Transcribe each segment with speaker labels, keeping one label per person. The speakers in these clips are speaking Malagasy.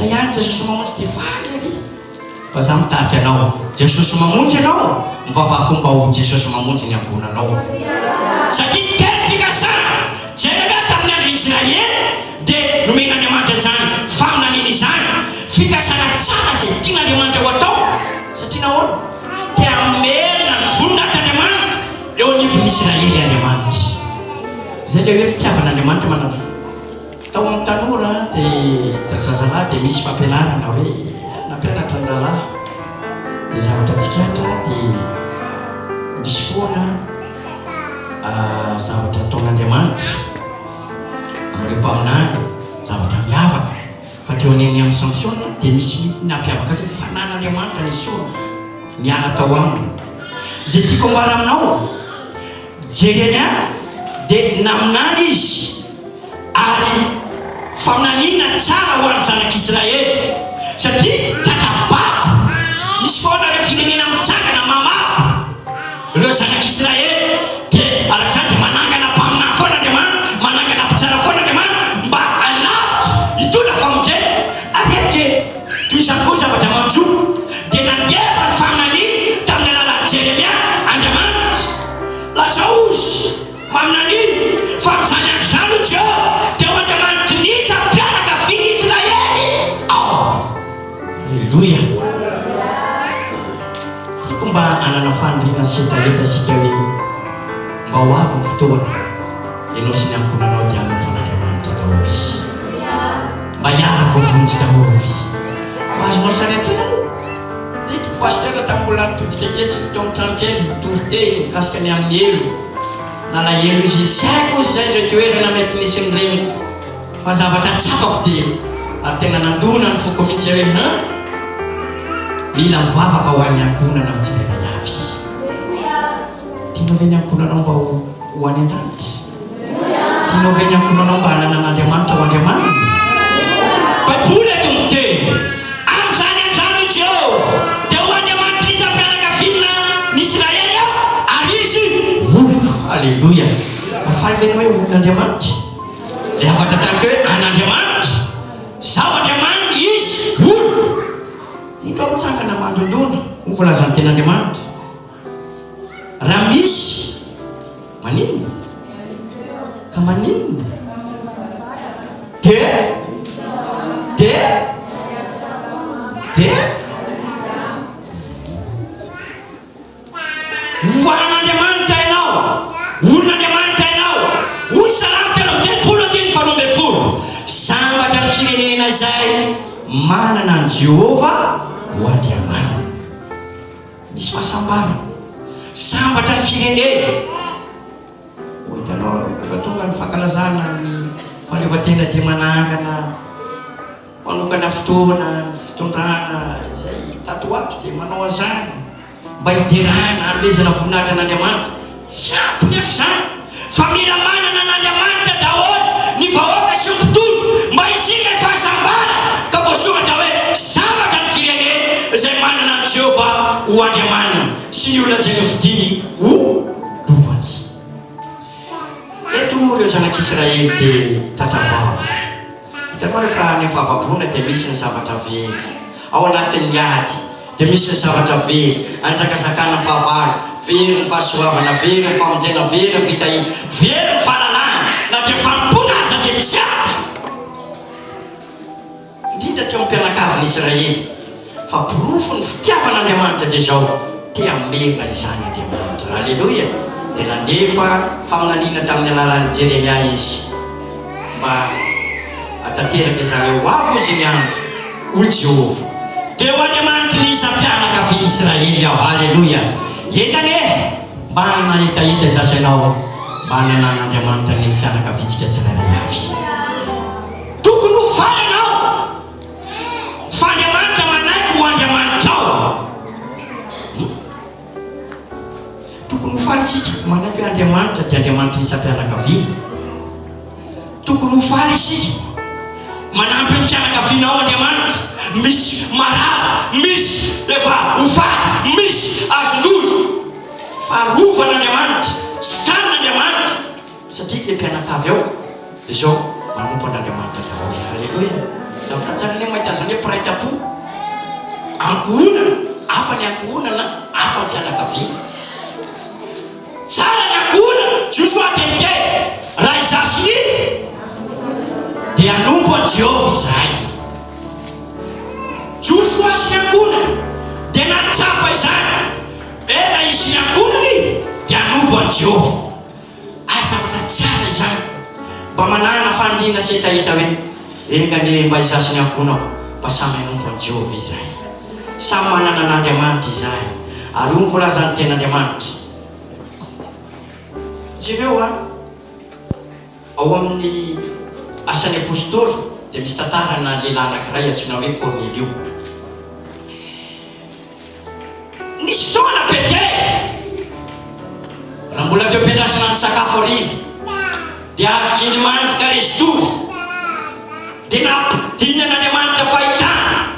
Speaker 1: Zay ihany Jesosy mamonjy dia faly ery. Fa za mitarika anao. Jesosy mamonjy anao, mivavaha koa mba ho Jesosy mamonjy ny ankohonanao. Satria teny fikasana, Jeremia tamin'ny andron'ny Israely dia nomen'Andriamanitra izany faminaniana izany, fikasana tsara izay tian'Andriamanitra ho atao, satria nahoana? Te hamerina ny voninahitr'Andriamanitra eo anivon'ny Israely Andriamanitra. Izay ilay hoe fitiavan'Andriamanitra manana. Tao amin'ny tanora dia zazalahy dia misy fampianarana hoe nampianatra ny rahalahy dia zavatra tsikaritra dia misy foana zavatra ataon'Andriamanitra amin'ireo mpaminany zavatra miavaka fa teo anivon'ny amin'i Samsona dia misy mihitsy nampiavaka azy hoe fanan'Andriamanitra nesorina niala tao aminy. Izay tiako ambara aminao Jeremia dia naminany izy ary faminaniana tsara ho an'ny zanak'Israely satria tratra babo. Misy foana ireo firenena mitsangana mamabo ireo zanak'Israely dia araka izany dia manangana mpaminany foana Andriamanitra, manangana mpitsara foana Andriamanitra mba hanavotra, hitondra famonjena. Ary eto dia toy izany koa ny zavatra manjo dia nandefa ny faminaniana tamin'ny alalan'i Jeremia Andriamanitra. Lazao ozy, maminania, fa amin'izany andro izany, hoy Jehovah, dia ho Andriamanitry ny isam-pianakavian'Israely Aho. Aleloia! Tiako mba hanana faniriana sy hetaheta isika hoe mba ho avy ny fotoana, ianao sy ny ankohonanao dia hanompo an'Andriamanitra daholo. Mba hiala voavonjy daholo. Mba azonao sary an-tsaina moa? Tadidiko Pasteur tamin'ny mbola nitodika tetsy tao amin'ny trano kely nitory teny mikasika ny amin'ny helo. Nalahelo izy, tsy haiko ozy izay izay toerana mety nisy ny reniko fa zavatra tsapako dia ary tena nandona ny foko mihitsy izay hoe han! Mila mivavaka ho an'ny ankohonana amin'ny tsirairay avy. Tianao ve ny ankohonanao mba ho any an-danitra? Tianao ve ny ankohonanao mba hanana an'Andriamanitra ho Andriamaniny? Baiboly eto miteny, Amin'izany andro izany, hoy Jehovah, dia ho Andriamanitry ny isam-pianakaviana ny Isiraely Aho, ary izy ho oloko. Aleloia! Mba faly ve ianao hoe olon'Andriamanitra? Ilay hafatra tany teo hoe an'Andriamanitra. Izaho Andriamaniny, izy oloko. Indro aho mitsangana mandondona, hoy ny voalazan'ny Tenin'Andriamanitra. Raha misy, maninona? Ka maninona? Dia? Dia? Dia? Ho an'Andriamanitra ianao, olon'Andriamanitra ianao. Hoy Salamo 33 andininy faharoa ambin'ny folo, Sambatra ny firenena izay manana an'i Jehovah ho Andriamaniny. Misy fahasambarana. Sambatra ny firenena. Ho hitanao rehefa tonga ny fankalazana ny fahaleovantena dia manangana, manokana fotoana ny fitondrana izay tato ho ato dia manao an'izany mba hiderana, hanomezana voninahitra an'Andriamanitra. Tsy ampy nefa izany fa mila manana an'Andriamanitra daholo ny vahoaka sy ny mpitondra mba hisian'ilay fahasambarana ka voasoratra hoe sambatra ny firenena izay manana an'i Jehovah ho Andriamaniny sy ny olona izay nofidiny ho lovany. Eto ireo zanak'Israely dia tratra vava. Hitanao rehefa any amin'ny fahababoana dia misy ny zavatra very. Ao anatin'ny ady dia misy ny zavatra very, anjakazakana ny fahavalo, very ny fahasoavana, very ny famonjena, very ny fitahiana, very ny fahalalana, na dia fanompoana aza dia tsy ampy. Indrindra teo amin'ny mpianakavin'i Israely. Fa porofon'ny fitiavan'Andriamanitra dia izao, te hamerina izany Andriamanitra. Aleloia! Dia nandefa faminaniana tamin'ny alalan'i Jeremia Izy, mba hahatanteraka izany hoe, Ho avy hozy ny andro, hoy Jehovah, dia ho Andriamanitry ny isam-pianakavian'i Israely Aho. Aleloia! Enga anie mba hanana hetaheta izaho sy ianao, mba hanana an'Andriamanitra ny fianakaviantsika tsirairay avy. Tokony ho faly ianao fa Andriamanitra manaiky ho Andriamanitrao. Hmm? Tokony ho faly isika manaiky hoe Andriamanitra dia Andriamanitry ny isam-pianakaviana. Tokony ho faly isika manampy ny fianakavianao Andriamanitra. Misy marary, misy efa ho faty, misy azon-doza. Fa arovan'Andriamanitra, sitran'Andriamanitra. Satria le mpianakavy ao dia zao manompo an'Andriamanitra daholo. Aleloia. Zavatra tsara anie mahita an'izany hoe mpiray tampo. Ankohonana, hafa ny ankohonana, hafa ny fianakaviana. Tsara ny ankohonana, Josoa dia niteny, Raha izaho sy ny dia hanompo an'i Jehovah izahay. Josoa sy ny ankohonany dia nahatsapa izany, hoe raha izy sy ny ankohonany dia hanompo an'i Jehovah. Ary zavatra tsara izany. Mba manàna faniriana sy hetaheta hoe, Enga anie mba izaho sy ny ankohonako mba samy hanompo an'i Jehovah izahay. Samy manana an'Andriamanitra izahay. Ary hoy ny voalazan'ny Tenin'Andriamanitra. Jereo an! Ao amin'ny Asan'ny Apostoly dia misy tantarana lehilahy anankiray antsoina hoe Kornelio. Nisy fotoana Petera, raha mbola teo am-piandrasana ny sakafo hariva, dia azo tsindrimandry ka resy tory. Dia nampidinan'Andriamanitra fahitana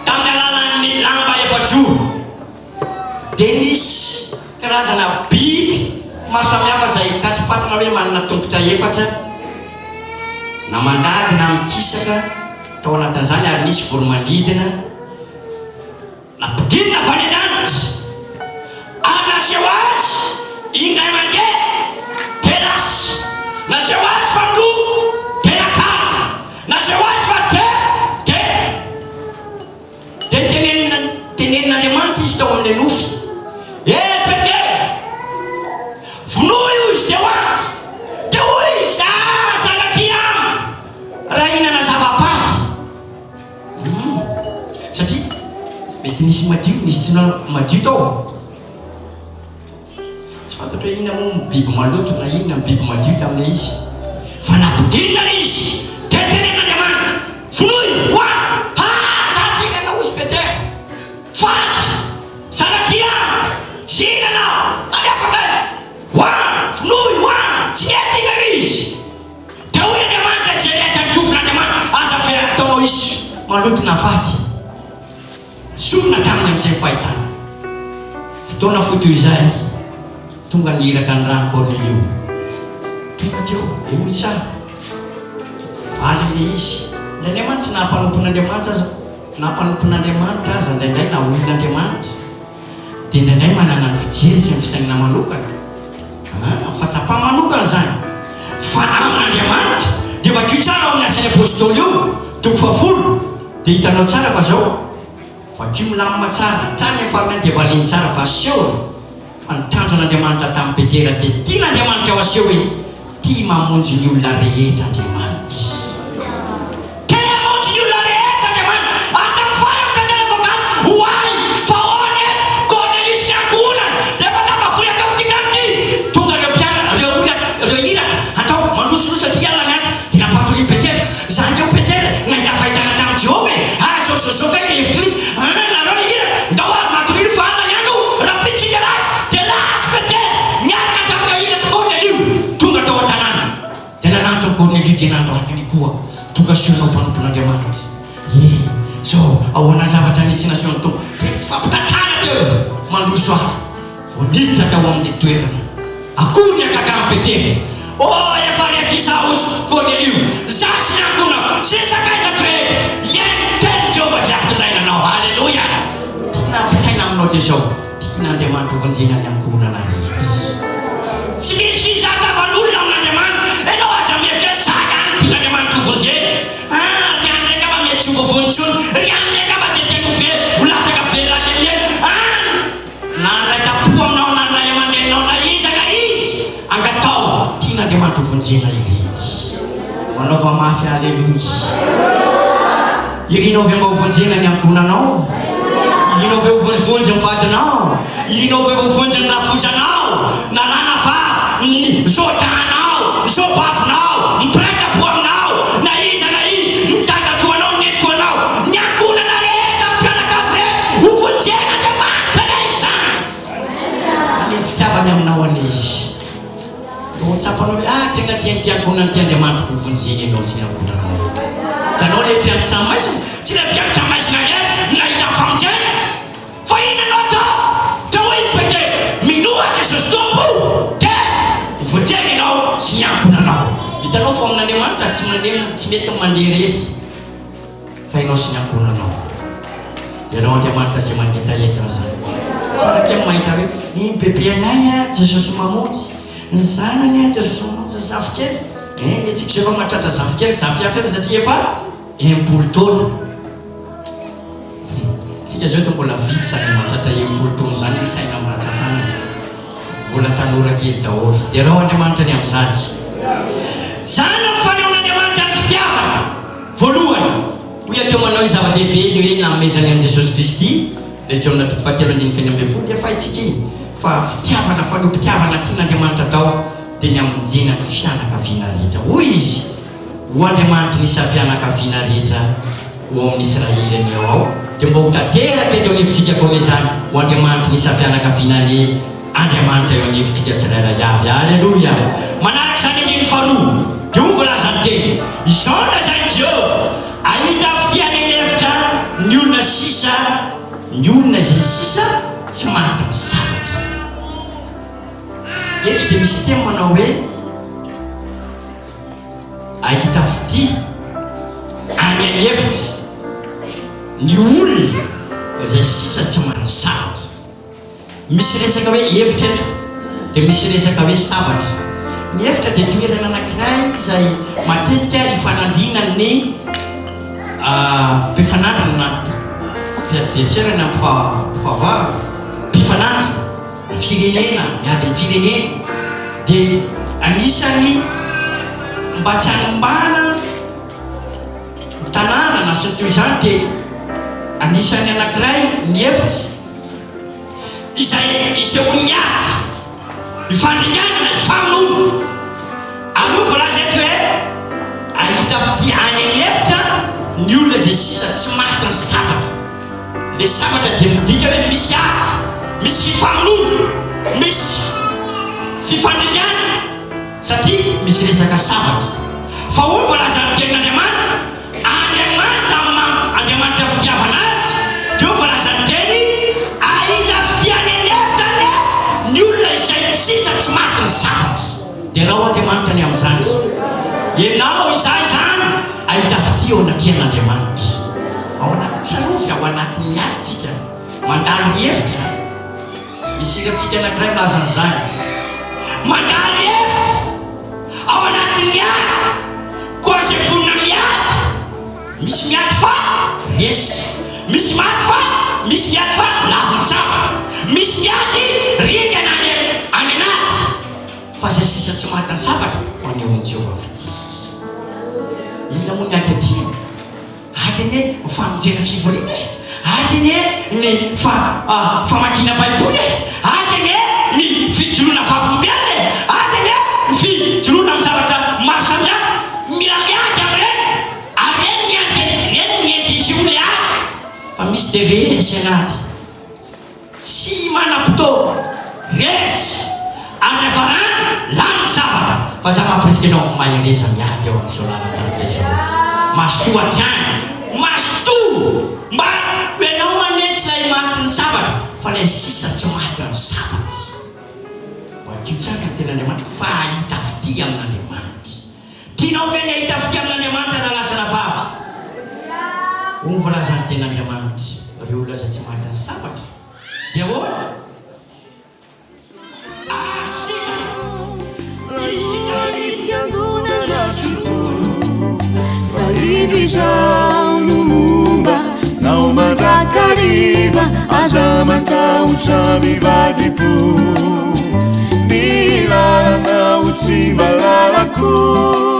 Speaker 1: tamin'ny alalan'ny lamba efajoro. Dia nisy karazana biby maro samihafa izay katipatina hoe manana tongotra efatra, na mandady na mikisaka tao anatin'izany, ary nisy voromanidina. Nampidinina avy any an-danitra ary naseho azy indray mandeha dia lasa. Naseho azy faharoa dia nakarina. Naseho azy fahatelo dia dia nitenenina tenenin'Andriamanitra izy tao amin'ilay nofy. Eh Petera, vonoy io izy teo an! Dia hoy izy, Ah zanak'i Ama, raha hihinana zava-bady. Humm. Satria mety nisy madio nisy tsy madio tao. Tsy fantatro hoe inona moa ny biby maloto na inona ny biby madio tamin'ilay izy. Fa nampidinina ilay izy. Dia tenenin'Andriamanitra, vonoy, hoano. Ha! Za tsy hihinana hozy Petera. Faty! Zanak'i Ama! Tsy hihinana aho. Alefa indray. Hoano! Vonoy, hoano! Tsy nety ilay izy. Dia hoy Andriamanitra, Izay rehetra nikofon'Andriamanitra, aza avela hataonao hisy maloto na faty. Sorona taminy amin'izay ny fahitana. Fotoana fohy toy izay, tonga ny iraka ny rano Kornelio. Tonga teo, dia hoy tsara. Faly ilay izy. Indraindray mantsy na mpanompon'Andriamanitra aza, na mpanompon'Andriamanitra aza indraindray na olon'Andriamanitra, dia indraindray manana ny fijery sy ny fisainana manokana. Ah, fahatsapana manokana izany. Fa amin'Andriamanitra, dia vakio tsara ao amin'ny Asan'ny Apostoly io, toko fahafolo, dia hitanao tsara fa zao, vakio milamina tsara, hatrany amin'ny farany any dia valiany tsara fa asehony fa ny tanjon'Andriamanitra tamin'i Petera dia tian'Andriamanitra ho aseho hoe tia mamonjy ny olona rehetra Andriamanitra. Te hamonjy ny olona rehetra Andriamanitra, ary tamin'ny farany Petera vao gaga, Ho ahy, fa ahoana eto? Kornelio sy ny ankohonany efa tafavory ato amin'ity trano ity. Tonga ireo mpianatra, ireo olona, ireo iraka, atao, mandrosirosy satria alina ny andro, dia nampatorian'i Petera. Izaho ange hoy Petera, nahita fahitana tamin'i Jehovah e! Ary izao izao izao kay ilay hevitr'ilay izy. An, nareo ilay iraka, ndao ary matoria fa alina ny andro, rahampitso isika lasa. Dia lasa Petera, niaraka tamin'ilay iraka Kornelio, tonga tao an-tanàna. Dia nanantona Kornelio dia nandohalika koa, Tonga soa ianao mpanompon'Andriamanitra. Ie, zao, ahoana zavatra nisy nasehon'ny Tompo? Dia nifampitantara teo, mandroso ahy. Vao niditra tao amin'ny toerana. Akory ny hagagan'i Petera! Oh, efa re aho Kornelio, izaho sy ny ankohonako, sy ny sakaizako rehetra, hihaino ny tenin'i Jehovah izay ampitondraina anao. Haleloia! Tiana hampitaina aminao dia izao. Tian'Andriamanitra hovonjena ny ankohonana rehetra. Tsy misy fizahatavan'olona amin'Andriamanitra. Ianao aza mihevitra hoe za ihany no tian'Andriamanitra hovonjena. Ah, ry anona angamba mety tsy ho voavonjy intsony. Ry anona angamba dia tena ho very, ho latsaka velona any amin'ny helo. Ah, na ny ray tam-po aminao na ny ray aman-dreninao na iza na iza, angataho, tian'Andriamanitra hovonjena ireny. Manaova mafy Aleloia. Irinao ve mba hovonjena ny ankohonanao? Irinao ve hovonjivonjy ny vadinao? Irinao ve hovonjy ny rafozanao? Na lahy na vavy, ny zodahinao, ny zobavinao, ny mpiray tampo aminao, na iza na iza, ny dadatoanao, ny nenitoanao, ny ankohonana rehetra, ny mpianakavy rehetra, hovonjen'Andriamanitra anie izany! Haneho ny fitiavany aminao anie Izy. Vao tsapanao hoe ah tena tian'ity ankohonana ity Andriamanitra ho vonjeny ianao sy ny ankohonanao. Hitanao ilay mpiandry tranomaizina? Tsy ilay mpiandry tranomaizina irery no nahita ny famonjena. Fa inona no atao? Dia hoy i Petera, minoa an'i Jesosy Tompo dia ho vonjena ianao sy ny ankohonanao. Hitanao fa ao amin'Andriamanitra tsy mandeha tsy mety ny mandeha irery. Fa ianao sy ny ankohonanao. Ianao Andriamanitra izay mangetaheta an'izany. Tsara kely ny mahita hoe ny bebe anay a, Jesosy mamonjy. Ny zanany a, Jesosy mamonjy, ny zafikely. Eh, ny antsika izao efa mahatratra zafikely, zafiafy aza satria efa 60 taona. Tsika izao eto mbola vitsy izany mahatratra 60 taona izany ny saina amin'ny ratsan-tanana. Mbola tanora kely daholo. Derao Andriamanitra ny amin'izany. Izany no fanehoan'Andriamanitra ny fitiavany. Voalohany, hoy aho teo manao hoe zava-dehibe ny hoe nanomezany an'i Jesosy Kristy, ilay Jaona toko fahatelo andininy fahenina ambin'ny folo dia efa haintsika iny fa fitiavana, fanehoam-pitiavana tian'Andriamanitra atao dia ny hamonjena ny fianakaviana rehetra. Hoy Izy, Ho Andriamanitry ny isam-pianakaviana rehetra ho ao amin'i Israely anie aho, dia mba ho tanteraka eto anivontsika koa anie izany, ho Andriamanitry ny isam-pianakaviana anie Andriamanitra eo anivontsika tsirairay avy. Aleloia! Manaraka izany andininy faharoa, dia hoy ny voalazan'ny teny, Izao no lazain'i Jehovah, Hahita fitia any an'efitra ny olona sisa, ny olona izay sisa tsy maty ny sabatra. Eto dia misy teny manao hoe. Ahita fitia any an'efitra ny olona izay sisa tsy manasaratra. Misy resaka hoe efitra eto, dia misy resaka hoe sabatra. Ny efitra dia toerana anankiray izay matetika ifanandrinan'ny mpifanandrina na mpi-adversaire na mpifahavalo, mpifanandrina. Ny firenena, miady amin'ny firenena dia anisan'ny mba tsy hanimbana ny tanàna na sy ny toy izany dia anisan'ny anankiray ny efitra izay isehoan'ny ady, ny fandringanana, ny famonoana. Ary hoy voalaza eto hoe ahita fitia any an'efitra ny olona izay sisa tsy matin'ny sabatra. Le sabatra dia midika hoe misy ady, misy fifamonoana, misy fifandringanana satria misy resaka sabatra. Fa hoy voalazan'ny tenin'Andriamanitra, Andriamanitra amin'ny maha Andriamanitra fitiavana Azy dia hoy voalazan'ny teny, ahita fitia any an'efitra anie ny olona izay sisa tsy matin'ny sabatra. Derao Andriamanitra ny amin'izany. Ianao, izaho izany, ahita fitia eo anatrehan'Andriamanitra. Ao anaty, tsarovy ao anatin'ny ady tsika, mandalo efitra. Misy hirantsika anankiray milaza an'izany. Mandalo efitra ao anatin'ny ady, koa izay vonona miady. Misy miady fa resy, misy maty fa misy miady fa lavon'ny sabatra, misy miady ringana any any an'ady. Fa izay sisa tsy maty ny sabatra ho anehoan'i Jehovah fitia. Inona moa ny ady atrehina? Ady anie ny famonjena fivoriana e! Ady anie ny famakiana Baiboly e! Ady anie ny fijoroana vavolombelona e! Ady anie ny fijoroana amin'ny zavatra maro samihafa! Mila miady amin'ireny! Ary ireny ny ady, ireny ny entin'izy io ilay ady! Fa misy dia resy an'ady. Tsy manam-potoana, resy, ary niafarany, lany ny sabatra. Fa za mampirisika anao, mahereza miady ao amin'izao lalan-danitra izao. Mazotoa hatrany, mazotoa! Mba ho ianao anie tsy ilay matin'ny sabatra, fa ilay sisa tsy maty amin'ny sabatra. Vakio tsara ny tenin'Andriamanitra fa hahita fitia amin'Andriamanitra. Tianao ve ny hahita fitia amin'Andriamanitra rahalahy sy anabavy? Hoy ny voalazan'ny Tenin'Andriamanitra, Ireo olona izay tsy maty ny sabatra dia ahoana? Asiana
Speaker 2: Ny fiangonana tsy Fa indro izaho no momba nao mandrakariva Aza matahotra mivadi-po Ny lalanao tsy mba lalako.